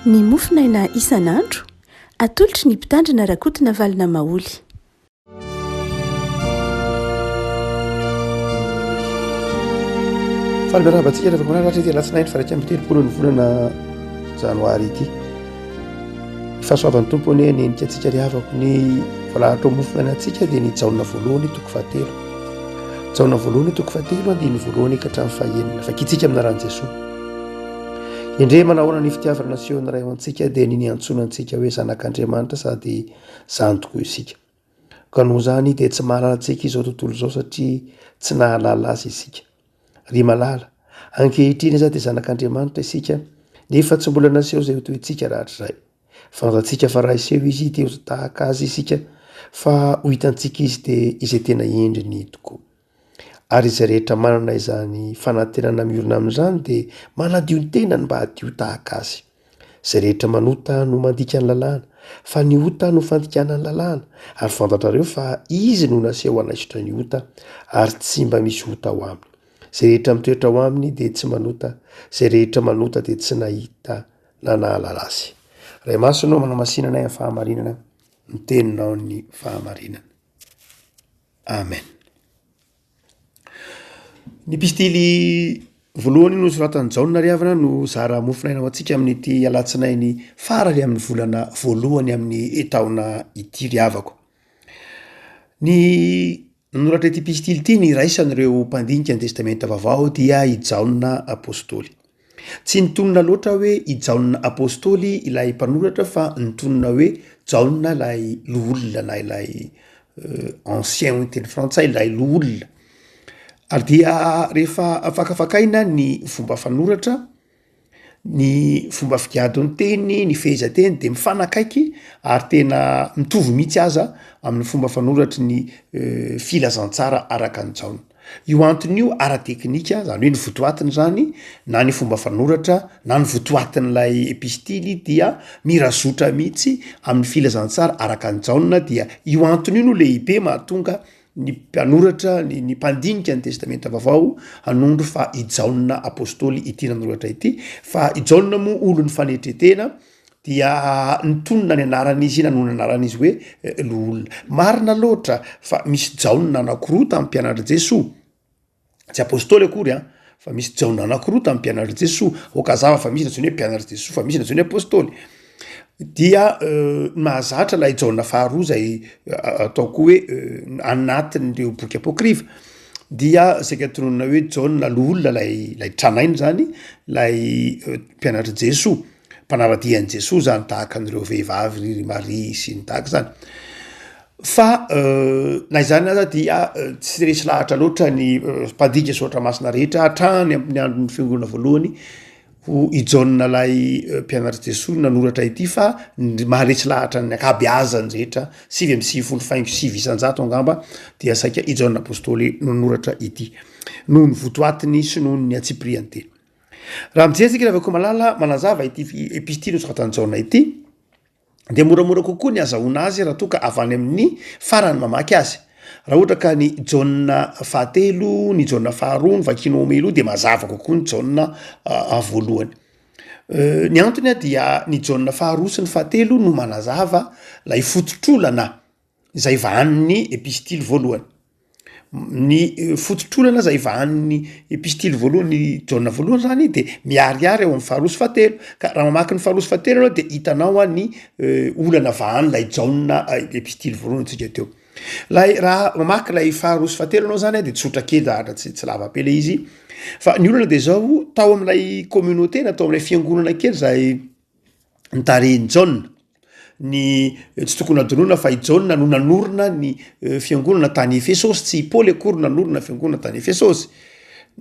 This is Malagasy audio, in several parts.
Ny mofonaina isan'andro, atolotry ny Mpitandrina Rakotonavalona Maholy. Faly miarahaba antsika rehefa manaraka ity alatsinainy faha 31 ny volana janoary ity. Ny fahasoavan'ny Tompo anie hanenika antsika ry havako. Ny voalahatra ho mofonaina antsika dia ny Jaona voalohany toko fahatelo. Jaona voalohany toko fahatelo andininy voalohany ka hatramin'ny fahenina. Vakintsika amin'ny anaran'i Jesoa. Endrey manahoana ny fitiavana nasehon'ny Ray ho antsika dia ny niantsoana antsika hoe zanak'Andriamanitra sady zany tokoa isika. Ka noho izany dia tsy mahalala antsika izao tontolo izao satria tsy nahalala azy isika. Ry malala, ankehitriny aza dia zanak'Andriamanitra isika nefa tsy mbola naseho izay ho toetsika rahatrizay. Fantatsika fa raha hiseho izy dia ho tahaka azy isika fa ho hitantsika izy dia izay tena endriny tokoa. Ary izay rehetra manana izany fanantenana miorina amin'izany dia manadio ny tenany mba hadio tahaka azy. Izay rehetra manota no mandika ny lalàna, fa ny ota no fandikana ny lalàna, ary fantatrareo fa izy no naseho hanaisotra ny ota, ary tsy mba misy ota ao aminy. Izay rehetra mitoetra ao aminy dia tsy manota, izay rehetra manota dia tsy nahita na nahalala azy. Ray Masina ô, manamasina anay amin'ny fahamarinana, ny teninao ny fahamarinana. Amen. Ny epistily voalohany nosoratan'i Jaona ry havana no zara mofonaina ho antsika amin'ity alatsinainy farany amin'ny volana voalohany amin'ny taona ity ry havako. Ny nanoratra ity epistily ity ny iraisan'ireo mpandinika ny testamenta vaovao dia i Jaona apostoly. Tsy nitonona loatra hoe i Jaona Apostoly ilay mpanoratra fa nitonona hoe Jaona ilay loholona na ilay ancien hoy ny teny frantsay, ilay loholona. Ary dia rehefa fakafakaina ny fomba fanoratra, ny fomba figadon'ny teny, ny fehezanteny de mifanakaiky ary tena mitovy mihitsy aza amin'ny fomba fanoratry ny filazantsara araka an'i Jaona. Io antony io ara-teknika, izany hoe ny votoatiny izany, na ny fomba fanoratra, na ny votoatin'ilay epistily dia mirazotra mihitsy amin'ny filazantsara araka an'i Jaona, dia io antony io no lehibe mahatonga ny mpanoratra, ny ny mpandinika ny Testamenta Vaovao hanondro fa i Jaona apostoly ity nanoratra ity, fa i Jaona moa olon'ny fanetren-tena, dia nitonona ny anarany izy nanonona anarana izy hoe loholona. Marina loatra fa misy Jaona anankiroa tamin'ny mpianatr'i Jesoa, tsy apostoly akory an, fa misy Jaona anankiroa tamin'ny mpianatr'i Jesoa, aoka hazava fa misy nantsoiny hoe mpianatr'i Jesoa fa misy nantsoiny hoe apostoly, dia ny mahazatra ilay Jaona faharoa zay ataoko hoe anatin'ireo boky apokrifa dia saika tononina hoe Jaona loholona lay lay tranainy zany lay mpianatr'i Jesoa. mpanara-dia an'i Jesoa zany tahaka an'ireo vehivavy ry ry Maria sy ny tahaka zany. Fa na izany aza dia tsy resy lahatra loatra ny mpandika soratra masina rehetra hatrany amin'ny andron'ny fiangonana voalohany ho i Jaona lay mpianatr'i Jesoa no nanoratra ity fa ny maharesy lahatra ny ankabeazany rehetra, 99.9% angamba dia saika i Jaona apostoly no nanoratra ity noho ny votoatiny sy noho ny antsipiriany teny. Raha mijery isika ry Vakomalala manazava ity epistily nosoratan'i Jaona ity dia moramora kokoa ny azahoana azy raha toa ka avy any amin'ny farany mamaky azy. Raha ohatra ka ny Jaona fahatelo, ny Jaona faharoa no vakianao mialoha dia mazava kokoa ny Jaona voalohany. Ny antony dia ny Jaona faharoa sy ny fahatelo no manazava ilay fototr'olana izay vahanin'ny epistily voalohany. Ny fototr'olana zay vahanin'ny epistily voalohany, Jaona voalohany zany de miharihary ao amin'ny faharoa sy fahatelo, ka raha mamaky ny faharoa sy fahatelo anao de hitanao a ny olana vahanin'ilay Jaona epistily voalohany tsika teo. Lay raha mamaky lay faharoa sy fahatelo anao zany a de tsotra kely zavatra tsy tsy lava be le izy, fa ny olana de zao tao amin'ilay communauté na tao amin'ilay fiangonana kely zay notarihin'i Jaona. Ny tsy tokony hadinoina fa i Jaona no nanorina ny fiangonana tany Efesosy, tsy i Paoly akory no nanorina fiangonana tany Efesosy,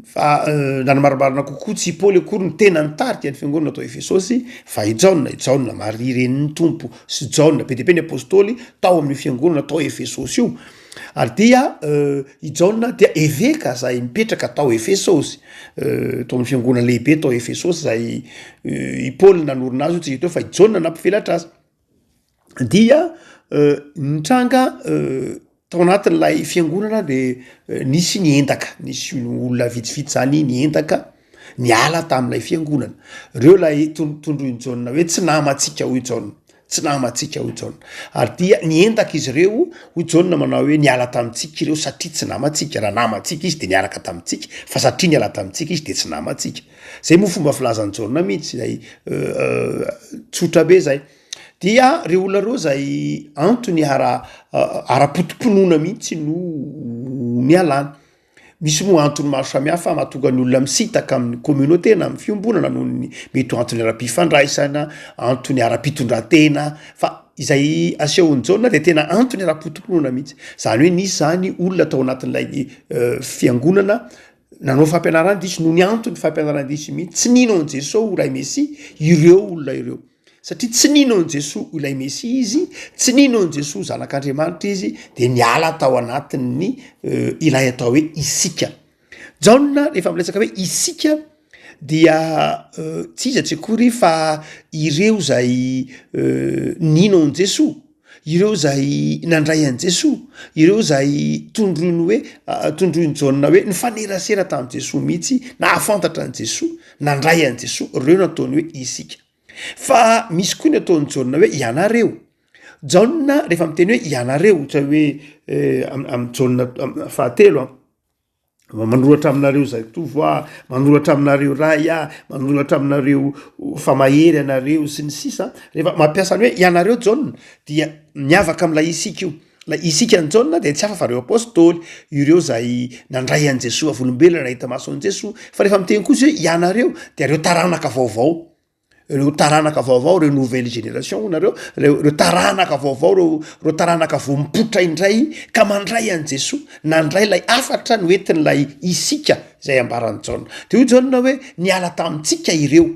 fa na ny marimarina kokoa tsy i Paoly akory no tena nitarika ny fiangonana tao Efesosy fa i Jaona, i Jaona, Maria renin'ny Tompo sy Jaona, be dia be ny apostoly tao amin'io fiangonana tao Efesosy io. Ary dia i Jaona dia eveka zay mipetraka tao Efesosy, tao amin'ny fiangonana lehibe tao Efesosy zay i Paoly nanorina azy io tsy hita eo fa i Jaona nampivelatra azy. Dia nitranga tao anatin'ilay fiangonana de nisy ny endaka, nisy olona vitsivitsy zany niendaka. Niala tamin'ilay fiangonana. Ireo ilay tondroin'i Jaona hoe tsy namantsika hoy Jaona. Tsy namantsika hoy Jaona. Ary dia niendaka izy ireo, hoy Jaona manao hoe niala tamintsika ireo satria tsy namantsika. Raha namantsika izy dia niaraka tamintsika, fa satria niala tamintsika izy dia tsy namantsika. Zay moa fomba filazan'i Jaona mihitsy, izay tsotra be zay. Dia reo olona reo zay antony ara ara-poto-pinoana mihitsy no nialany. Misy moa antony maro samihafa mahatonga ny olona misintaka amin'ny communauté na amin'ny fiombonana noho ny mety ho antony ara-pifandraisana, antony ara-pitondrantena, fa izay asehon'i Jaona dia tena antony ara-poto-pinoana mihitsy. Zany hoe nisy zany olona tao anatin'ilay fiangonana nanao fampianaran-diso noho ny antony fampianaran-diso mihitsy, tsy nino an'i Jesoa ho ilay Mesia ireo olona ireo. Satria tsy nino an'i Jesoa ho ilay Mesia izy, tsy nino an'i Jesoa ho Zanak'Andriamanitra izy, dia niala tao anatin'ny ilay atao hoe isika. Jaona rehefa miresaka hoe isika dia tsy iza tsy akory fa ireo izay nino an'i Jesoa, ireo izay nandray an'i Jesoa, ireo izay tondroiny hoe tondroin'i Jaona hoe nifanerasera tamin'i Jesoa mihitsy, nahafantatra an'i Jesoa, nandray an'i Jesoa, ireo no ataony hoe isika. Fa misy koa ny ataon'i Jaona hoe ianareo. Jaona rehefa miteny hoe ianareo, ohatra hoe am- am'Jaona fahatelo an, manoratra aminareo zatovo aho, manoratra aminareo ray aho, manoratra aminareo fa mahery ianareo sy ny sisa, rehefa mampiasa ny hoe ianareo Jaona dia miavaka am'ilay isika io. Ilay isika an'i Jaona dia tsy hafa fa ireo apôstôly, ireo izay nandray an'i Jesoa volombelona, nahita maso an'i Jesoa. Fa rehefa miteny kosa hoe ianareo dia ireo taranaka vaovao, ireo taranaka vaovao, ireo nouvelle génération hoy nareo, ireo ireo taranaka vaovao, ireo ireo taranaka vao mipoitra indray ka mandray an'i Jesoa, nandray ilay hafatra noentin'ilay isika izay ambaran'i Jaona. Dia hoy Jaona hoe niala tamintsika ireo.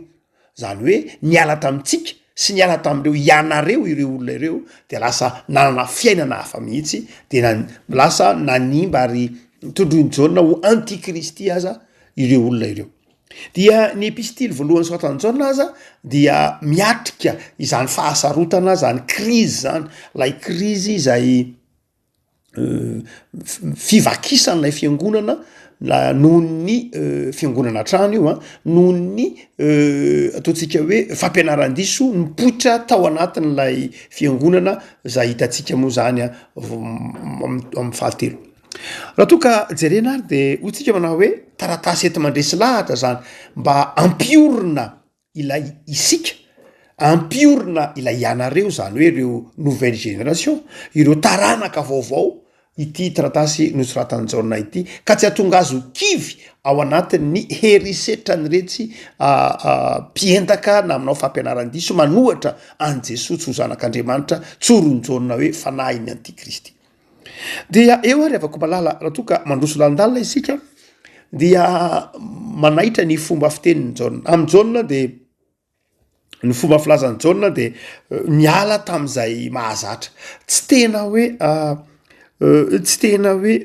Izany hoe niala tamintsika sy niala tamin'ireo ianareo ireo olona ireo dia lasa nanana fiainana hafa mihitsy dia na- lasa nanimba ary tondroin'i Jaona ho antikristy aza ireo olona ireo. Dia ny epistily voalohany soratan'i Jaona aza dia miatrika izany fahasarotana zany krizy zany, ilay krizy izay fivakisan'ilay fiangonana na noho ny fiangonana hatrany io an, noho ny ataontsika hoe fampianaran-diso nipoitra tao anatin'ilay fiangonana zay hitantsika moa zany an amin'ny fahatelo. Raha toa ka jerena ary de hoy tsika manao hoe taratasy enti-mandresy lahatra zany mba hampiorina ilay isika, hampiorina ilay ianareo, izany hoe ireo nouvelle génération, ireo taranaka vaovao ity taratasy nosoratan'i Jaona ity, ka tsy hahatonga azy ho kivy ao anatin'ny herisetran'iretsy mpiendaka na manao fampianaran-diso manohatra an'i Jesoa tsy ho zanak'Andriamanitra, tsoron'i Jaona hoe fanahin'ny antikristy. Dia eo ary havako malala, raha toa ka mandroso lalindalina isika dia manaitra ny fomba fitenin'i Jaona. Amin'i Jaona dia ny fomba filazan'i Jaona dia niala tamin'izay mahazatra. Tsy tena hoe tsy tena hoe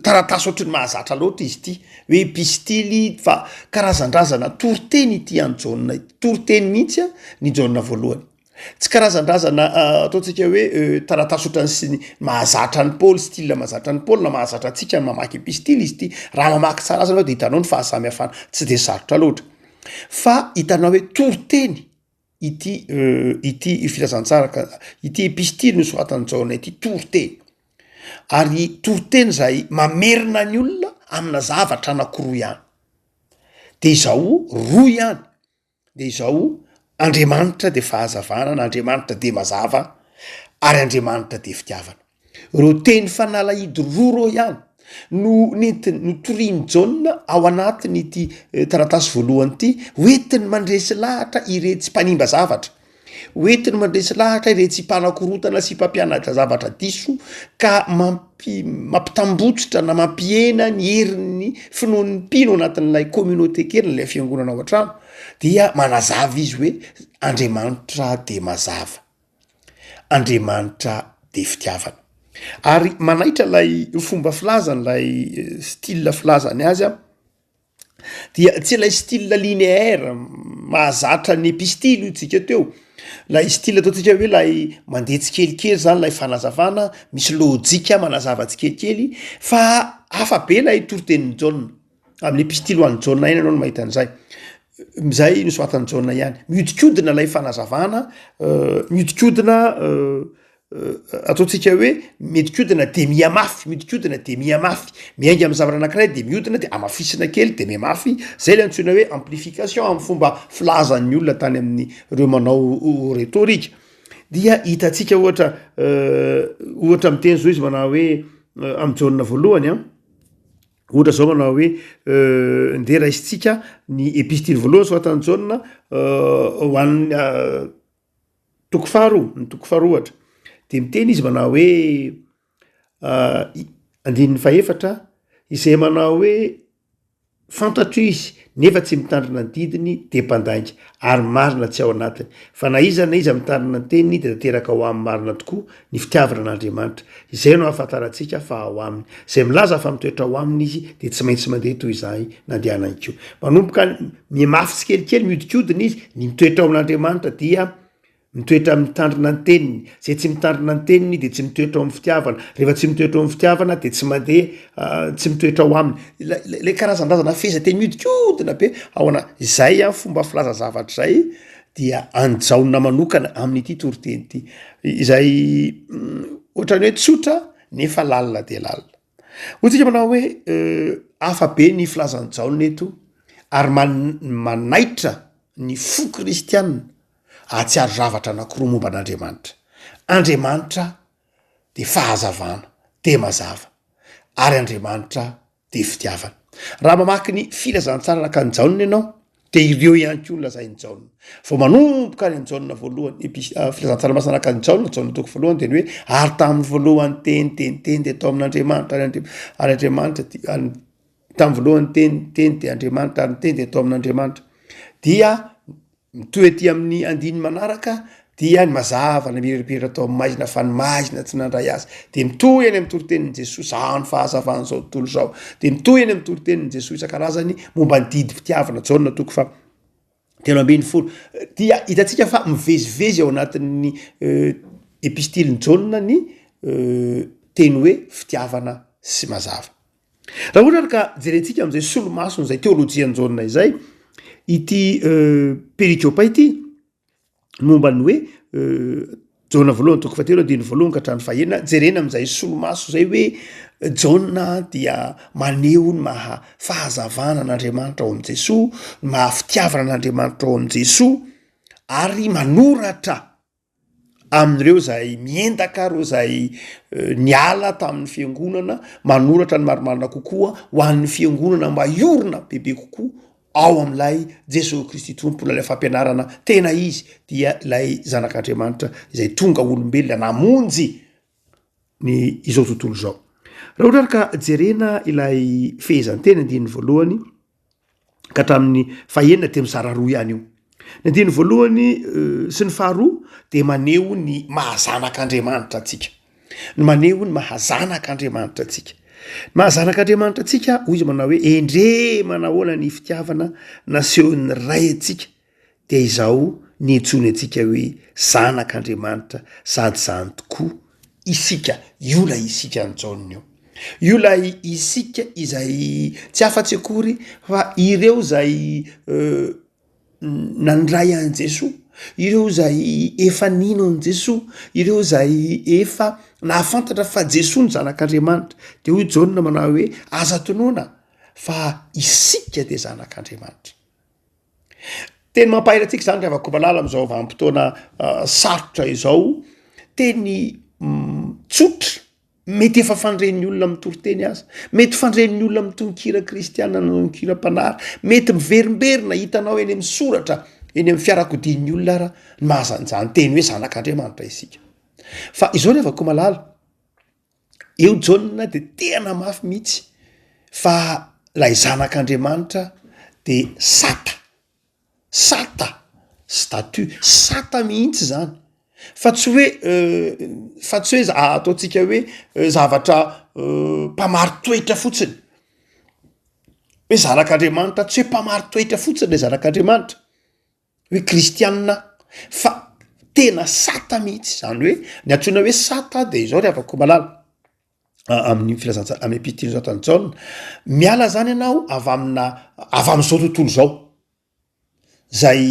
taratasy ohatry ny mahazatra loatra izy ity hoe epistily fa karazandrazana toriteny ity an'i Jaona ity, toriteny mihitsy a ny Jaona voalohany. Tsy karazandrazana ataontsika hoe taratasy ohatran'ny sy ny mahazatra an'i Paoly, style mahazatra an'i Paoly na mahazatra antsika ny mamaky epistily izy ity. Raha mamaky tsara azy ianao de hitanao ny fahasamihafana, tsy de sarotra loatra. Fa hitanao hoe toriteny ity ity filazantsara ka ity epistily nosoratan'i Jaona ity, toriteny. Ary toriteny zay mamerina ny olona amina zavatra anankiroa ihany. De izao roa ihany. de izao, Andriamanitra de fahazavana na Andriamanitra de mazava ary Andriamanitra de fitiavana. Ireo teny fanalahidy roa ireo ihany no nentiny notorian'i Jaona ao anatin'ity taratasy voalohany ity, hoentiny mandresy lahatra iretsy mpanimba zavatra. Hoentiny mandresy lahatra iretsy mpanakorontana sy mpampianatra zavatra diso ka mampi- mampitambotsitra na mampihena ny herin'ny finoan'ny mpino anatin'ilay communauté kely, ilay fiangonana ao an-trano, dia manazava izy hoe Andriamanitra de mazava, Andriamanitra de fitiavana. Ary manaitra ilay fomba filazany, ilay style filazany azy an. Dia tsy ilay style linéaire mahazatra ny epistily hoy tsika teo, lay style ataontsika hoe lay mandeha tsikelikely zany lay fanazavana, misy lôjika manazava tsikelikely fa hafa be lay toritenin'i Jaona. Amin'ny epistily ho an'i Jaona ihany ianao no mahita an'izay. Izay nosoratan'i Jaona ihany. Mihodinkodina ilay fanazavana, mihodinkodina ataontsika hoe mihodinkodina de mihamafy, mihodinkodina de mihamafy, miainga amin'ny zavatra anankiray de mihodina de hamafisina kely de mihamafy, zay le antsoina hoe amplification amin'ny fomba filazan'ny olona tany amin'ny reo manao retorika. Dia hitantsika ohatra ohatra miteny zao izy manao hoe amin'ny Jaona voalohany an, ohatra zao manao hoe ndeha raisintsika ny epistily voalohany soratan'i Jaona ho an'ny Toko faharoa, ny toko faharoa ohatra, de miteny izy manao hoe andininy fahefatra, izay manao hoe fantatro izy nefa tsy mitandrina ny didiny de mpandainga ary marina tsy ao anatiny, fa na iza na iza mitandrina ny teniny de tanteraka ao aminy marina tokoa ny fitiavana an'Andriamanitra, izay no ahafantarantsika fa ao aminy, izay milaza fa mitoetra ao aminy izy de tsy maintsy mandeha toy izay nandehanany koa. Manomboka Mihamafy tsikelikely, mihodinkodina izy, ny mitoetra ao amin'Andriamanitra dia mitoetra mitandrina ny teniny, izay tsy mitandrina ny teniny dia tsy mitoetra ao amin'ny fitiavana, rehefa tsy mitoetra ao amin'ny fitiavana dia tsy mandeha tsy mitoetra ao aminy, ilay ilay karazan-drazana fehezanteny mihodinkodina be ao ana-, izay an fomba filaza zavatra izay dia an'i Jaona manokana amin'ity toriteny ity, izay ohatran'ny hoe tsotra nefa lalina dia lalina. Hoy tsika manao hoe hafa be ny filazan'i Jaona eto ary manaitra ny fo kristiana hahatsiaro zavatra anankiroa momba an'Andriamanitra. Andriamanitra dia fahazavana, dia mazava, ary Andriamanitra dia fitiavana. Raha mamaky ny filazantsara araka an'i Jaona ianao dia ireo ihany koa no lazain'i Jaona. Vao manomboka any amin'i Jaona voalohany, epis- filazantsara masina araka an'i Jaona, Jaona toko voalohany dia ny hoe ary tamin'ny voalohany teny teny teny dia tao amin'Andriamanitra ary Andri- ary Andriamanitra di- ary tamin'ny voalohany teny teny dia Andriamanitra ary ny teny dia tao amin'Andriamanitra. Dia Mitohy aty amin'ny andininy manaraka dia ny mazava namirapiratra tao amin'ny maizina fa ny maizina tsy nandray azy. Dia mitohy any amin'ny toritenin'i Jesoa, Izaho no fahazavan'izao tontolo izao. Dia mitohy any amin'ny toritenin'i Jesoa isan-karazany momba ny didim-pitiavana, Jaona toko faha 13. Dia hitantsika fa mivezivezy ao anatin'ny epistilin'i Jaona ny teny hoe fitiavana sy mazava. Raha ohatra ary ka jerentsika amin'izay solomason'izay teolojian'i Jaona izay ity perikopa ity momba ny hoe Jaona voalohany toko fahatelo andininy voalohany ka hatramin'ny fahenina, jerena amin'izay solomaso izay hoe Jaona dia maneho ny maha fahazavana an'Andriamanitra ao amin'i Jesoa, ny maha fitiavana an'Andriamanitra ao amin'i Jesoa ary manoratra amin'ireo izay miendaka, ireo izay niala tamin'ny fiangonana, manoratra ny marimarina kokoa ho an'ny fiangonana mba hiorina bebe kokoa ao amin'ilay Jesoa Kristy Tompo, ilay fampianarana tena izy dia ilay Zanak'Andriamanitra izay tonga olombelona namonjy ny izao tontolo izao. Raha ohatra ary ka jerena ilay fehezanteny andininy voalohany ka hatramin'ny fahenina dia mizara roa ihany io. Ny andininy voalohany sy ny faharoa dia maneho ny maha zanak'Andriamanitra antsika. Ny maneho ny maha zanak'Andriamanitra antsika. Ny maha zanak'Andriamanitra antsika, hoy izy manao hoe endrey manahoana ny fitiavana nasehon'ny Ray antsika dia izao niantsoany antsika hoe zanak'Andriamanitra sady izany tokoa isika, io ilay isika an'i Jaona io. Io ilay isika izay tsy afa-tsy akory fa ireo izay nandray an'i Jesoa, ireo izay efa nino an'i Jesoa, ireo izay efa nahafantatra fa Jesoa no zanak'Andriamanitra. De hoy Jaona manao hoe aza tonona fa isika dia zanak'Andriamanitra. Teny mampahery antsika izany ry havako malala amin'izao vanim-potoana sarotra izao, teny tsotra, mety efa fandren'ny olona mitory teny aza, mety fandren'ny olona mitonon-kira kristiana na tonon-kiram-panahy, mety miverimberina hitanao eny amin'ny soratra, eny amin'ny fiarakodian'ny olona ara ny maha izany teny hoe zanak'Andriamanitra isika. Fa izao ry havako malala, Eo Jaona dia te hanamafy mihitsy fa ilay zanak'Andriamanitra dia sata, sata, statut, sata mihitsy zany fa tsy hoe fa tsy hoe ataontsika hoe zavatra mpamari-toetra fotsiny, hoe zanak'Andriamanitra tsy hoe mpamari-toetra fotsiny le zanak'Andriamanitra. hoe kristianina fa tena sata mihitsy, zany hoe ny antsoina hoe sata de izao ry havako malala. Amin'ny filazantsara, amin'ny epistily nosoratan'i Jaona, miala zany ianao avy amina, avy am'zao tontolo izao, zay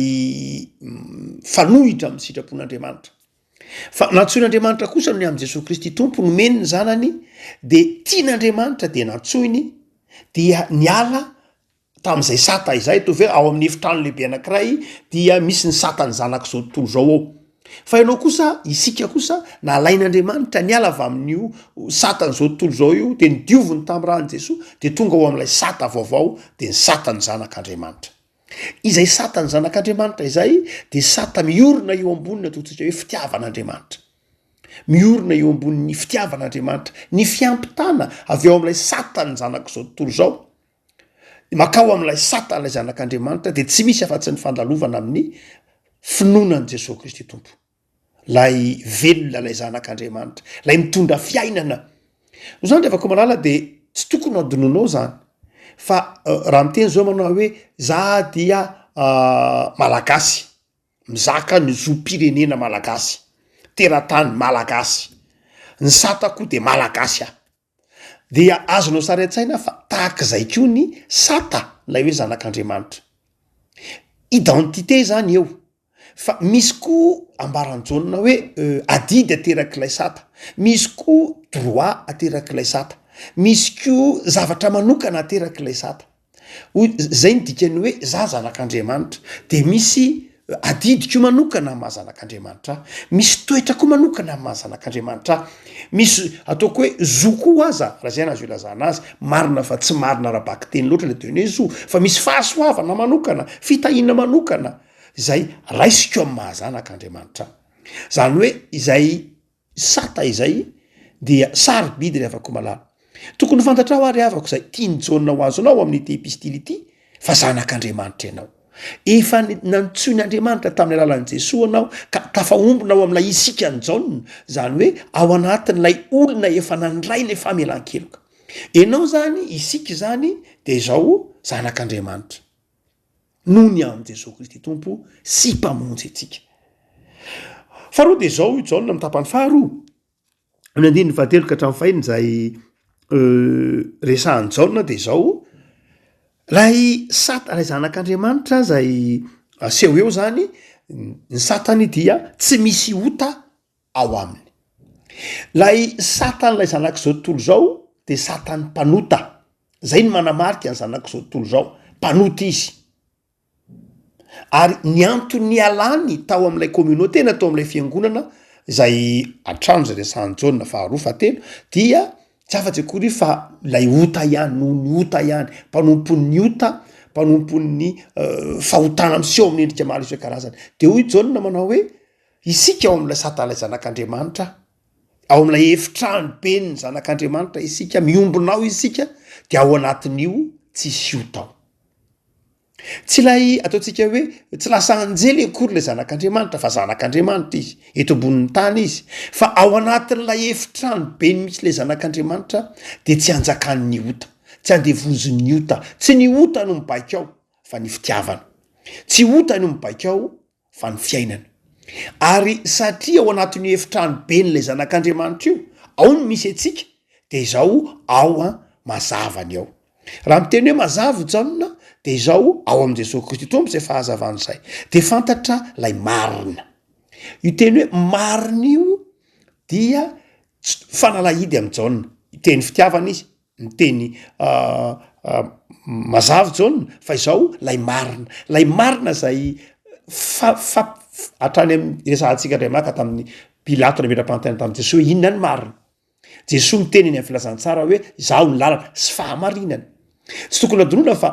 mifanohitra amin'ny sitrapon'Andriamanitra. Fa nantsoin'Andriamanitra kosa noho ny amin'i Jesoa Kristy Tompo, nomeny ny Zanany, de tian'Andriamanitra de nantsoiny, dia niala Tamin'izay sata izay, ataovy hoe ao amin'ny efitrano lehibe anankiray dia misy ny satan'ny zanak'izao tontolo izao ao. Fa ianao kosa, isika kosa, nalain'Andriamanitra niala avy amin'io satan'izao tontolo izao io, dia nodioviny tamin'ny ran'i Jesoa, dia tonga ao amin'ilay sata vaovao, dia ny satan'ny zanak'Andriamanitra. Izay satan'ny zanak'Andriamanitra izay dia sata miorina eo ambonin'ny ataontsika hoe fitiavan'Andriamanitra. Miorina eo ambonin'ny fitiavan'Andriamanitra, ny fiampitana avy ao amin'ilay satan'ny zanak'izao tontolo izao, Mankao amin'ilay sata ilay Zanak'Andriamanitra dia tsy misy afa-tsy ny fandalovana amin'ny finoana an'i Jesoa Kristy Tompo. Ilay velona, ilay Zanak'Andriamanitra, ilay mitondra fiainana. Noho izany ry havako malala dia tsy tokony ho adinoinao izany fa raha miteny izao manao hoe za dia Malagasy, mizaka ny zom-pirenena Malagasy, teratany Malagasy, ny satako dia Malagasy aho. Dia azonao sary an-tsaina fa tahak'izay koa ny sata ilay hoe zanak'Andriamanitra. Identité zany eo, fa misy koa ambaran'i Jaona hoe adidy aterak'ilay sata, misy koa droit aterak'ilay sata, misy koa zavatra manokana aterak'ilay sata. Hoy, zay ny dikan'ny hoe za zanak'Andriamanitra, de misy adidiko manokana am maha zanak'Andriamanitra ahy, misy toetra koa manokana am maha zanak'Andriamanitra ahy, misy ataoko hoe zo koa aza raha zay no azo ilazana azy, marina fa tsy marina ara-bakiteny loatra le teny hoe zo, fa misy fahasoavana manokana, fitahiana manokana izay raisiko am maha zanak'Andriamanitra ahy, zany hoe izay Sata izay dia sarobidy ry havako malala. Tokony ho fantatrao ary havako izay tian'i Jaona ho azonao amin'ity epistily ity fa zanak'Andriamanitra ianao. Efa nantsoin'Andriamanitra tamin'ny alalan'i Jesoa ianao ka tafaombona ao amin'ilay isika an'i Jaona, izany hoe ao anatin'ilay olona efa nandray ilay famelan-keloka. Ianao izany, isika izany dia izao zanak'Andriamanitra. Noho ny amin'i Jesoa Kristy Tompo sy Mpamonjy antsika. Faharoa dia izao i Jaona amin'ny tapany faharoa, amin'ny andininy fahatelo ka hatramin'ny fahiny izay resahan'i Jaona dia izao, ilay sata, ilay zanak'Andriamanitra izay aseho eo izany, ny satany dia tsy misy ota ao aminy. Ilay satan'ilay zanak'izao tontolo izao dia satan'ny mpanota. Izay no manamarika ny zanak'izao tontolo izao, mpanota izy. Ary ny antony nialany tao amin'ilay communauté na tao amin'ilay fiangonana izay hatrano izay resahan'i Jaona faharoa fahatelo dia tsy afa-tsy akory fa ilay ota ihany, noho ny ota ihany, mpanompon'ny ota, mpanompon'ny fahotana miseho amin'ny endrika maro isan-karazany. De hoy Jaona manao hoe Isika ao amin'ilay satan'ilay Zanak'Andriamanitra, ao amin'ilay efitrano ben'ny Zanak'Andriamanitra isika, miombona ao isika, dia ao anatin'io tsisy ota ao. Tsy ilay ataontsika hoe tsy lasa anjely akory ilay Zanak'Andriamanitra fa Zanak'Andriamanitra izy, eto ambonin'ny tany izy, fa ao anatin'ilay efitrano ben'ny misy ilay Zanak'Andriamanitra dia tsy anjakan'ny ota, tsy andevozin'ny ota, tsy ny ota no mibaiko ao fa ny fitiavana. Tsy ota no mibaiko ao fa ny fiainana. Ary satria ao anatin'io efitrano ben'ilay Zanak'Andriamanitra io, ao no misy antsika, dia izao ao an, mazava ny ao. Raha miteny hoe mazava i Jaona, dia izao ao amin'i Jesoa Kristy Tompo izay fahazavana izay. Dia fantatra ilay marina. Io teny hoe marina io dia fanalahidy amin'i Jaona. Teny fitiavana izy, Miteny mazava Jaona fa izao lay marina, lay marina zay fa fa hatrany amin'ny resahantsika indray maka tamin'ny Pilato nametra-panontaniana tamin'i Jesoa hoe inona ny marina? Jesoa miteny eny amin'ny filazantsara hoe izaho ny lalana sy fahamarinana. Tsy tokony hadinoina fa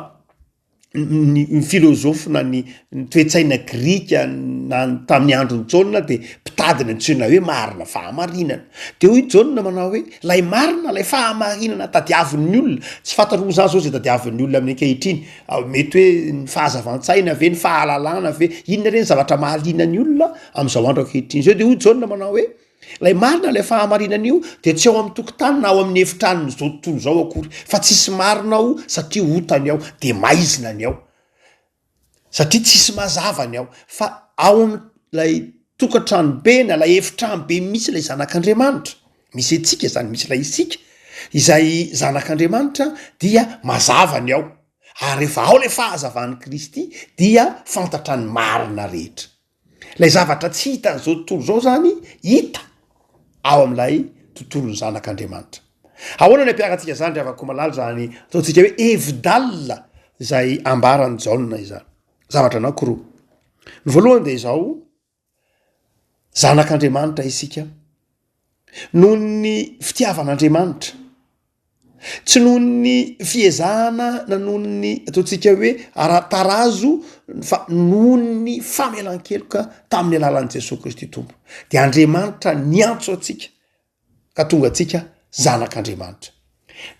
ny ny filôzôfy na ny ny toe-tsaina grika na ny tamin'ny andron'i Jaona dia mpitady ny antsoina hoe marina, fahamarinana. De hoy Jaona manao hoe lay marina, lay fahamarinana tadiavin'ny olona, tsy fantatro moa zany zao zay tadiavin'ny olona amin'ny ankehitriny, mety hoe ny fahazavan-tsaina ve, ny fahalalana ve, inona re ny zavatra mahaliana ny olona am'zao andro ankehitriny zao, de hoy Jaona manao hoe Ilay marina, ilay fahamarinana io dia tsy ao amin'ny tokotany na ao amin'ny efitranon'izao tontolo izao akory, fa tsisy marina ao satria ota ny ao, dia maizina ny ao, satria tsisy mazava ny ao, fa ao amin'ilay tokantranobe na ilay efitrano be misy ilay zanak'Andriamanitra, misy antsika izany, misy ilay isika. Izay zanak'Andriamanitra dia mazava ny ao, ary rehefa ao ilay fahazavan'i Kristy dia fantatra ny marina rehetra. Ilay zavatra tsy hitan'izao tontolo izao izany hita ao amin'ilay tontolon'ny zanak'Andriamanitra. Ahoana ny ampiharantsika izany ry havako malala izany ataontsika hoe hevi-dalina izay ambaran'i Jaona izany? Zavatra anankiroa. Ny voalohany dia izao, Zanak'Andriamanitra isika noho ny fitiavan'Andriamanitra, tsy noho ny fiezahana na noho ny ataontsika hoe ara-tarazo fa noho ny famelan-keloka tamin'ny alalan'i Jesoa Kristy Tompo. Dia Andriamanitra niantso antsika ka tonga antsika zanak'Andriamanitra.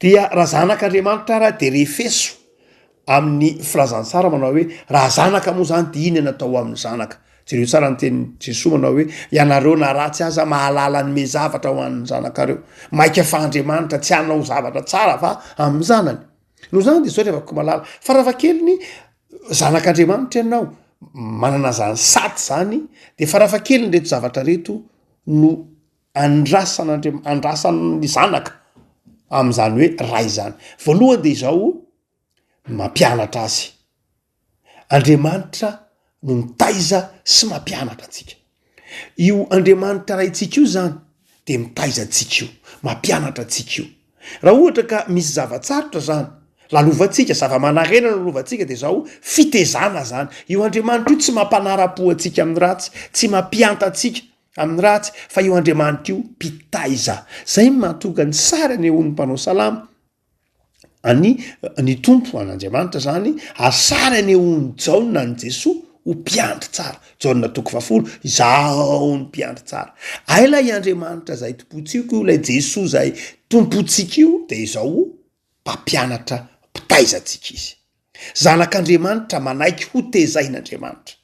Dia raha zanak'Andriamanitra ara de refeso amin'ny filazantsara manao hoe raha zanaka moa zany de inona natao amin'ny zanaka. Jereo tsara ny tenin'i Jesoa manao hoe ianareo na ratsy aza mahalala hanome zavatra ho an'ny zanakareo. Maika fa Andriamanitra tsy hanao zavatra tsara va amin'ny zanany. Noho izany de zao ry havako malala, farafahakeliny zanak'Andriamanitra ianao, manana zany saty zany de farafahakeliny reto zavatra reto no andrasan'Andriam-, andrasan'ny zanaka amin'izany hoe ray izany. Voalohany de izao, mampianatra azy. Andriamanitra no mitaiza sy mampianatra antsika. Io Andriamanitra Raintsika io zany de mitaiza antsika io, mampianatra antsika io. Raha ohatra ka misy zava-tsarotra zany lalovantsika, zava-manarena lalovantsika de zao fitezana zany. Io Andriamanitra io tsy mampanara-po antsika amin'ny ratsy, tsy mampihanta antsika amin'ny ratsy fa io Andriamanitra io mpitaiza. Zay no mahatonga ny sary anehoan'ny mpanao salamo an'i ny Tompo, an'Andriamanitra zany, ary sary anehoan'i Jaona an'i Jesoa ho mpiandry tsara. Jaona toko fahafolo, Izaho no mpiandry tsara. Ay ilay Andriamanitra zay tompontsika io, ilay Jesoa zay tompontsika io de izao mpampianatra mpitaiza antsika izy. Zanak'Andriamanitra manaiky ho tezain'Andriamanitra.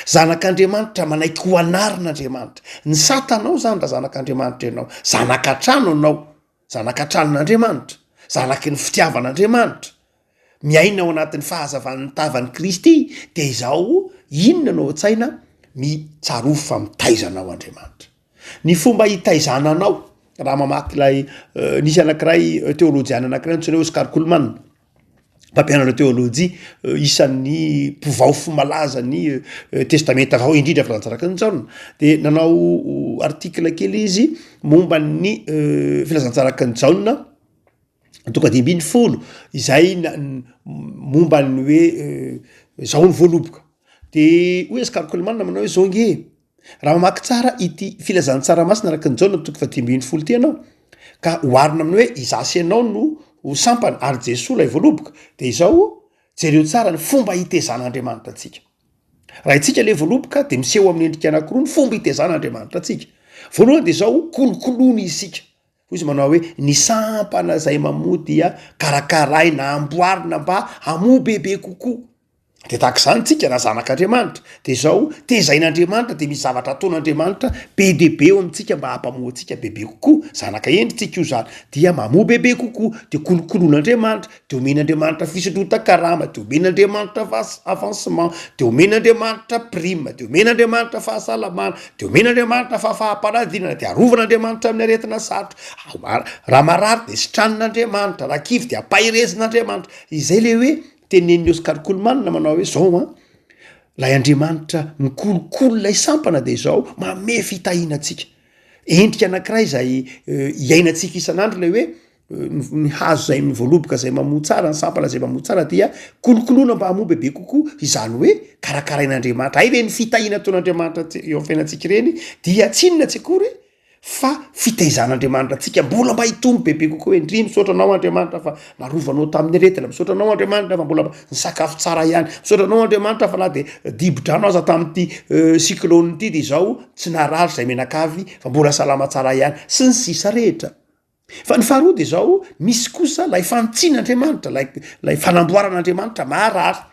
Zanak'Andriamanitra manaiky ho anarin'Andriamanitra. Ny satanao zany raha zanak'Andriamanitra ianao, zanak'antrano ianao, zanak'antranon'Andriamanitra, zanaky ny fitiavan'Andriamanitra, miaina ao anatin'ny fahazavan'ny tavan'i Kristy, dia izao inona no ao an-tsaina? Mitsarovy fa mitaiza anao Andriamanitra. Ny fomba hitaizana anao, raha mamaky ilay nisy anankiray teolojiana anankiray antsoina hoe Oscar Cullmann, mpampianatra teolojia, isan'ny mpivaofy malaza ny testamenta vao indrindra filazantsaraky ny Jaona, de nanao article kely izy momba ny filazantsaraky ny Jaona toko 15 izay momba ny hoe zao ny voaloboka, de hoy Oscar Cullmann manao hoe zao nge. Raha mamaky tsara ity filazantsara masina araka ny Jaona toko faha-15 ity ianao, ka oharina amin'ny hoe izaho sy ianao no ho sampana ary Jesoa ilay voaloboka, dia izao, jereo tsara ny fomba hitezan'Andriamanitra antsika. Raha isika ilay voaloboka dia miseho amin'ny endrika anankiroa ny fomba hitezan'Andriamanitra antsika. Voalohany dia izao, kolokoloiny isika. Hoy izy manao hoe, ny sampana izay mamoa dia karakaraina, amboarina mba hamoa bebe kokoa. De tahaka izany tsika raha zanak'Andriamanitra, de zao, tezain'Andriamanitra de misy zavatra ataon'Andriamanitra be dia be eo amintsika mba hampamoa antsika bebe kokoa, zanaka hendry tsika io zany, dia mamoa bebe kokoa, de kolokoloin'Andriamanitra, de omen'Andriamanitra fisondrotan-karama, de omen'Andriamanitra avas- avancement, de omen'Andriamanitra prime, de omen'Andriamanitra fahasalamana, de omen'Andriamanitra fahafaham-panadinana, de arovan'Andriamanitra amin'ny aretina sarotra, raha marary de sitranin'Andriamanitra, raha kivy de ampaherezin'Andriamanitra, izay le hoe Tenenin'i Oscar Cullmann manao hoe zao an, lay Andriamanitra mikolokolo ilay sampana de izao manome fitahiana antsika. Endrika anankiray izay iainantsika isan'andro ilay hoe ny hazo izay ny voaloboka izay mamoa tsara, ny sampana izay mamoa tsara dia kolokoloina mba hamoa bebe kokoa, izany hoe karakarain'Andriamanitra. Hay ireny fitahiana ataon'Andriamanitra eo amin'ny fiainantsika ireny dia tsy inona tsy akory fa fitaizan'Andriamanitra antsika mbola mba hitombo bebe kokoa hoe ndry misaotra anao Andriamanitra fa narovanao tamin'ny aretina, misaotra anao Andriamanitra fa mbola nisakafo tsara ihany, misaotra anao Andriamanitra fa na de dibo-drano aza tamin'ity cyclone ity de izao tsy narary zay mianakavy fa mbola salama tsara ihany sy ny sisa rehetra. Fa ny faharoa de zao, misy kosa lay fanitsian'Andriamanitra, lay lay fanamboaran'Andriamanitra maharary.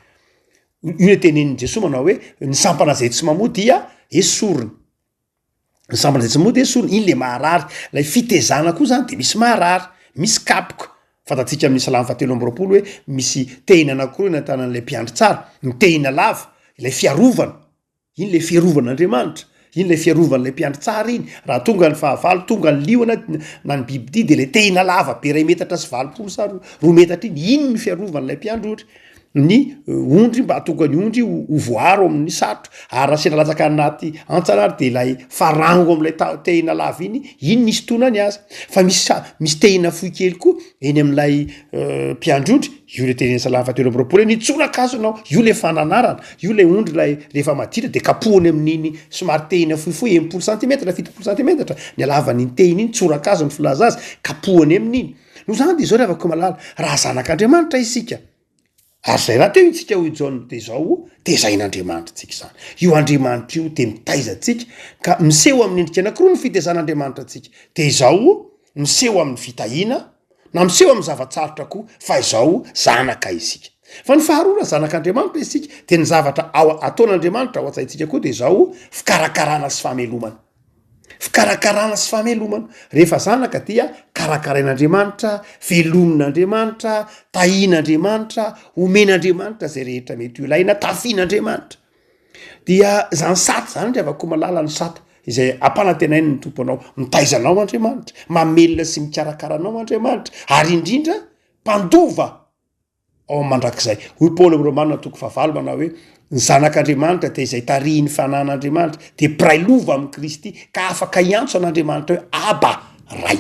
Io le tenenin'i Jesoa manao hoe ny sampana zay tsy mamoa dia esorina. Ny sampana izay tsy mamoa dia esorina, iny le maharary. Ilay fitezana koa zany de misy maharary, misy kapoka. Fantatsika amin'ny salamo fahatelo amby 20 hoe misy tehina anankiroa eny an-tanan'ilay mpiandry tsara, ny tehina lava, ilay fiarovana, iny le fiarovan'Andriamanitra. Iny ilay fiarovan'ilay mpiandry tsara iny, raha tonga ny fahavalo, tonga ny liona na ny bibidia de ilay tehina lava be iray metatra sy 80 sa roa metatra iny, iny no fiarovan'ilay mpiandry ondry ny ondry mba hahatonga ny ondry ho ho voaaro amin'ny sarotra, ary raha sendra latsaka anaty hantsana ary de ilay farango amin'ilay ta- tehina lava iny, iny no isintonany azy, fa misy sa- misy tehina fohy kely koa eny amin'ilay mpiandry ondry, io le tenin'ny salamo fahatelo amby 20 hoe ny tsorakazonao, io le fananarana, io le ondry lay rehefa maditra de kapohiny amin'iny somary tehina fohifohy 60 santimetatra 70 santimetatra ny halavan'iny tehina iny, tsorakazo ny filaza azy, kapohiny amin'iny. Noho izany de izao ry havako malala, raha zanak'Andriamanitra isika, ary izay rahateo isika hoy Jaona, de izao tezain'Andriamanitra tsika izany. Io Andriamanitra io de mitaiza antsika, ka miseho amin'ny endrika anankiroa ny fitezan'Andriamanitra antsika, de izao miseho amin'ny fitahiana, na miseho amin'ny zava-tsarotra koa fa izao zanaka isika. Fa ny faharoa raha zanak'Andriamanitra isika dia ny zavatra ao ataon'Andriamanitra ao an-tsaintsika koa dia izao fikarakarana sy famelomana. Fikarakarana sy famelomana. Rehefa zanaka dia karakarain'Andriamanitra, velomin'Andriamanitra, tahian'Andriamanitra, omen'Andriamanitra izay rehetra mety ho ilaina, tafian'Andriamanitra. Dia zany sata zany ry havako malala ny sata izay ampanantenainy ny Tompo anao, mitaiza anao Andriamanitra, mamelona sy mikarakara anao Andriamanitra, ary indrindra mpandova ao amin'ny mandrakizay. Hoy Paoly amin'ny Romana toko fahavalo manao hoe ny zanak'Andriamanitra dia izay tarihin'ny fanan'Andriamanitra, dia mpiray lova amin'i Kristy ka afaka hiantso an'Andriamanitra hoe Aba, Ray.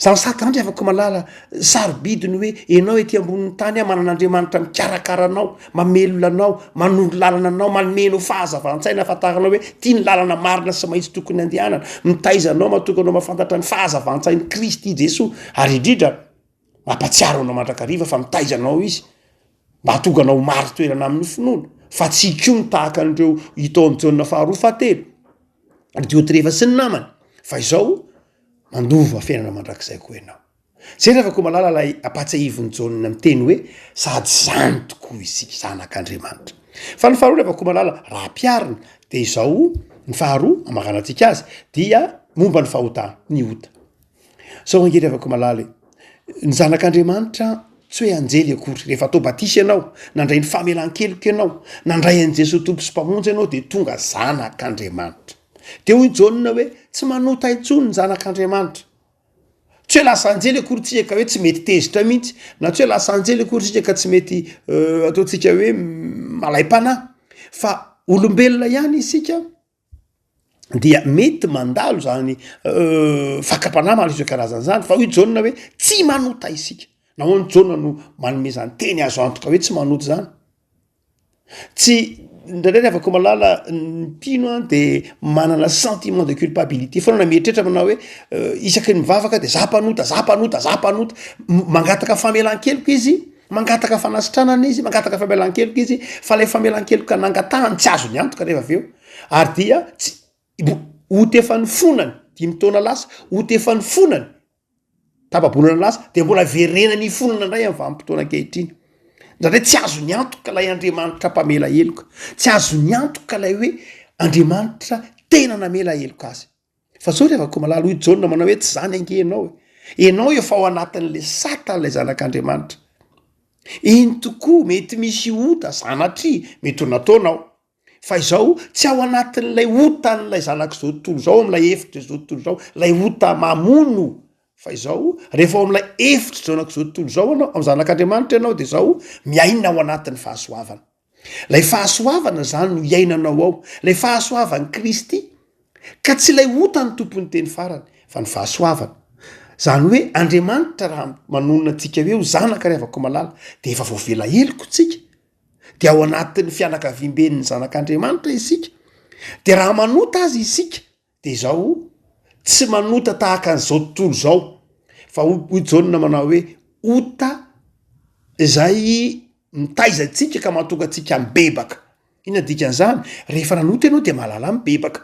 Zany sata zany ry havako malala, sarobidy ny hoe enao ety ambonin'ny tany an manana Andriamanitra mikarakara anao, mamelona anao, manoro lalana anao, manome anao fahazavan-tsaina ahafantaranao hoe ty ny lalana marina sy mahitsy tokony andehanana, mitaiza anao mahatonga anao mahafantatra ny fahazavan-tsain'i Kristy Jesoa, ary indrindra mampatsiaro anao mandrakariva fa mitaiza anao Izy mba hahatonga anao ho marin-toerana amin'ny finoana, fa tsy hikomy tahaka an'ireo hita ao amin'ny Jaona faharoa fahatelo, ry Diotrefa sy ny namany, fa izao Mandova fiainana mandrakizay koa ianao. Zay ry havako malala ilay ampahatsiahivin'i Jaona miteny hoe sady zany tokoa isika zanak'Andriamanitra. Fa ny faharoa ry havako malala raha ampiharina dia izao ny faharoa hamaranantsika azy dia momba ny fahotana, ny ota. Zao ange ry havako malala e, ny zanak'Andriamanitra tsy hoe anjely akory, rehefa atao batisa ianao, nandray ny famelan-keloka ianao, nandray an'i Jesoa Tompo sy Mpamonjy ianao dia tonga zanak'Andriamanitra. Dia hoy Jaona hoe, Tsy manota intsony ny zanak'Andriamanitra. Tsy hoe lasa anjely akory tsika ka hoe tsy mety tezitra mihitsy, na tsy hoe lasa anjely akory isika ka tsy mety ataontsika hoe malaim-panahy, fa olombelona ihany isika dia mety mandalo zany fakam-panahy maro isan-karazany zany, fa hoy Jaona hoe tsy manota isika. Nahoana Jaona no manome zany teny azo antoka hoe tsy manota zany? Tsy, indraindray ry havako malala, ny mpino an de manana sentiment de culpabilité foana na mieritreritra manao hoe isaky ny mivavaka de za mpanota, za mpanota, za mpanota, mangataka famelan-keloka izy, mangataka fanasitranana izy, mangataka famelan-keloka izy, fa lay famelan-keloka nangatahany tsy azony antoka rehefa avy eo, ary dia tsy, ota efa nifonany dimy taona lasa, ota efa nifonany Tapa-bolana lasa dia mbola verenany hifonana indray amin'ny vanim-potoana ankehitriny. Indraindray tsy azony antoka ilay Andriamanitra mpamela heloka, tsy azony antoka ilay hoe Andriamanitra tena namela heloka azy. Fa zao ry havako malala, hoy Jaona manao hoe tsy zany ange ianao e. Ianao efa ao anatin'le satan'ilay zanak'Andriamanitra. Eny tokoa, mety misy ota sanatria mety ho nataonao. Fa izao, tsy ao anatin'ilay otan'ilay zanak'izao tontolo izao, amin'ilay efitr'izao tontolo izao, ilay ota mamono. Fa izao, rehefa ao amin'ilay efitr'izao zanak'izao tontolo izao ianao, amin'ny zanak'Andriamanitra ianao, dia izao, miaina ao anatin'ny fahasoavana. Ilay fahasoavana izany no iainanao ao, ilay fahasoavan'i Kristy. Ka tsy ilay ota no tompon'ny teny farany, fa ny fahasoavana. Izany hoe Andriamanitra raha manonona antsika hoe ho zanaka ry havako malala, dia efa voavela heloka isika. de ao anatin'ny fianakaviamben'ny zanak'Andriamanitra isika, de raha manota aza isika de izao tsy manota tahaka an'izao tontolo izao fa hoy Jaona manao hoe ota izay mitaiza antsika ka mahatonga antsika mibebaka, inona dikan'izany? Rehefa nanota ianao de mahalala mibebaka.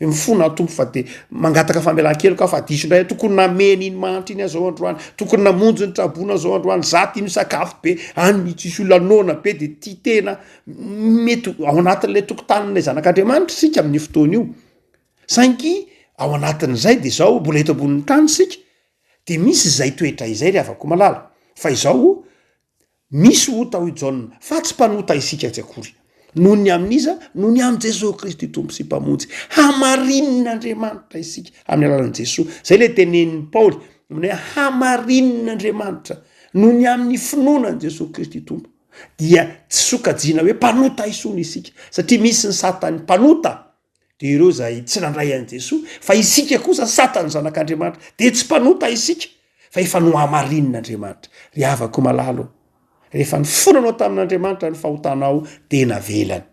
Mifona aho Tompo fa de mangataka famelan-keloka aho fa diso indray aho, tokony namehy an'iny mahantra iny aho zao androany, tokony namonjy ny traboina aho zao androany, za tia misakafo be, any tsisy olona noana be de tia tena, mety ao anatin'ilay tokotanin'ilay zanak'Andriamanitra isika amin'io fotoana io, saingy ao anatin'izay de zao mbola eto ambonin'ny tany isika de misy izay toetra izay ry havako malala, fa izao Misy ota hoy Jaona, fa tsy mpanota isika tsy akory. Noho ny amin'iza? Noho ny amin'i Jesoa Kristy Tompo sy Mpamonjy. Hamarinin'Andriamanitra isika amin'ny alalan'i Jesoa. Zay le tenenin'i Paoly amin'ny hoe hamarinin'Andriamanitra noho ny amin'ny finoana an'i Jesoa Kristy Tompo. Dia tsy sokajiana hoe mpanota intsony isika satria misy ny satan'ny mpanota dia ireo izay tsy nandray an'i Jesoa, fa isika kosa satan'ny zanak'Andriamanitra, dia tsy mpanota isika, fa efa nohamarinin'Andriamanitra. Ry havako malala ô, rehefa nifonanao tamin'Andriamanitra ny fahotanao, dia navelany.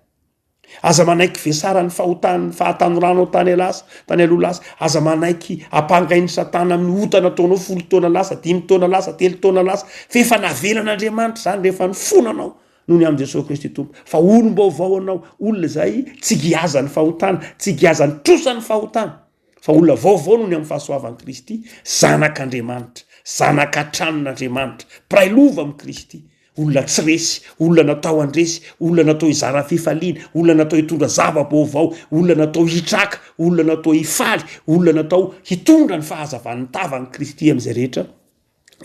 Aza manaiky vesaran'ny fahotan'ny fahatanoranao tany lasa, tany aloha lasa. Aza manaiky ampangain'i Satana amin'ny ota nataonao folo taona lasa, dimy taona lasa, telo taona lasa, fa efa navelan'Andriamanitra izany rehefa nifonanao. noho ny amin'i Jesoa Kristy Tompo, fa olom-baovao anao, olona izay tsy giazan'ny fahotana, tsy giazan'ny trosan'ny fahotana, fa olona vaovao noho ny amin'ny fahasoavan'i Kristy, zanak'Andriamanitra, zanaka tranon'Andriamanitra, mpiray lova amin'i Kristy, olona tsy resy, olona natao handresy, olona natao hizara fifaliana, olona natao hitondra zava-baovao, olona natao hitraka, olona natao hifaly, olona natao hitondra ny fahazavan'ny tavan'i Kristy amin'izay rehetra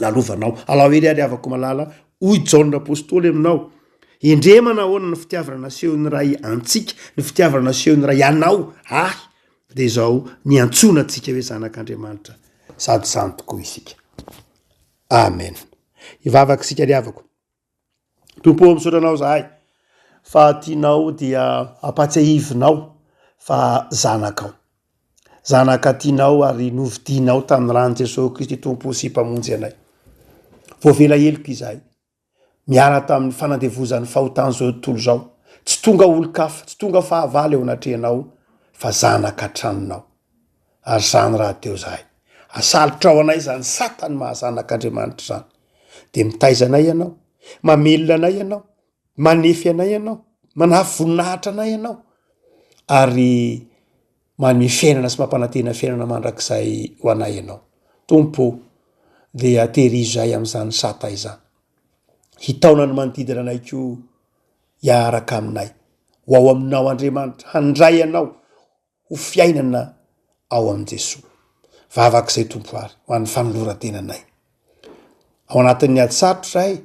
lalovanao. Alao hery ary havako malala, hoy Jaona Apostoly aminao, Endrey manahoana ny fitiavana nasehon'ny Ray antsika, ny fitiavana nasehon'ny Ray anao, ahy, dia izao niantsoana antsika hoe zanak'Andriamanitra, sady izany tokoa isika. Amen. Hivavaka isika ry havako. Tompo ô, misaotra Anao izahay fa tianao dia ampatsiahivinao fa zanakao. Zanaka tianao ary novidianao tamin'ny ran'i Jesoa Kristy Tompo sy Mpamonjy anay. Voavela heloka izahay. Miala tamin'ny fanandevozan'ny fahotan'izao tontolo izao. Tsy tonga olon-kafa, tsy tonga fahavalo eo anatrehanao fa zanaka tranonao. Ary izany rahateo izahay. Asalotrao anay izany satan'ny maha zanak'Andriamanitra izany. Dia mitaiza anay Ianao, mamelona anay Ianao, manefy anay Ianao, manafy voninahitra anay Ianao, ary manome fiainana sy mampanantena fiainana mandrakizay ho anay Ianao. Tompo ô, dia tehirizo izahay amin'izany sata izany. Hitaona ny manodidina anay koa hiaraka aminay. Ho ao aminao Andriamanitra, handray Anao ho fiainana ao amin'i Jesoa. Vavaka izay Tompo ary ho an'ny fanoloran-tenanay. Ao anatin'ny ady sarotra izahay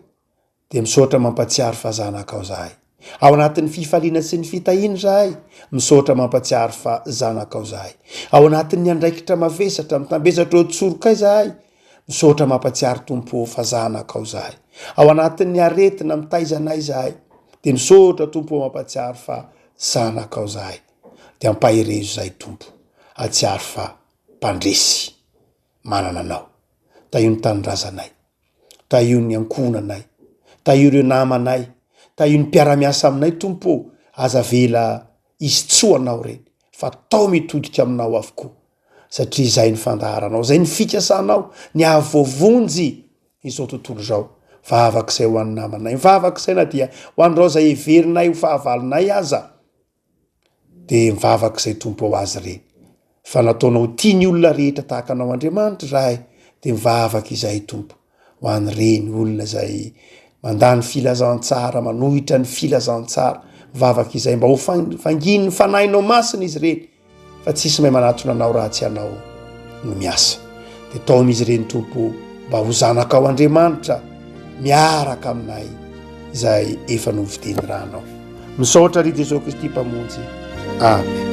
dia misaotra mampatsiaro fa zanakao izahay. Ao anatin'ny fifaliana sy ny fitahiana izahay, misaotra mampatsiaro fa zanakao izahay. Ao anatin'ny andraikitra mavesatra mitambesatra eo an-tsorokay izahay, misaotra mampatsiaro Tompo ô fa zanakao izahay. Ao anatin'ny aretina mitaiza anay izahay, dia misaotra Tompo ô mampatsiaro fa zanakao izahay. Dia ampaherezo izahay Tompo, hahatsiaro fa mpandresy manana Anao. Tahio ny tanindrazanay, tahio ny ankohonanay, tahio ireo namanay, tahio ny mpiara-miasa aminay Tompo ô, aza avela hisy tsy ho Anao ireny fa tao mitodika Aminao avokoa satria izay ny fandaharanao, izay ny fikasanao, ny hahavoavonjy izao tontolo izao. Vavaka izay ho an'ny namanay, vavaka izay na dia ho an'ireo izay heverinay ho fahavalonay aza. Dia mivavaka izay Tompo ao azy ireny. Fa nataonao tia ny olona rehetra tahaka anao Andriamanitra izahay, dia mivavaka izahay Tompo ho an'ireny olona izay mandà ny filazantsara, manohitra ny filazantsara. Mivavaka izahay mba ho fangin'ny Fanahinao Masina izy ireny. Fa tsisy mahay manatona anao raha tsy ianao no miasa. Dia taomy izy ireny Tompo mba ho zanakao Andriamanitra miaraka aminay izay efa novidian'ny ranao. Misaotra ry Jesoa Kristy Mpamonjy. Amen.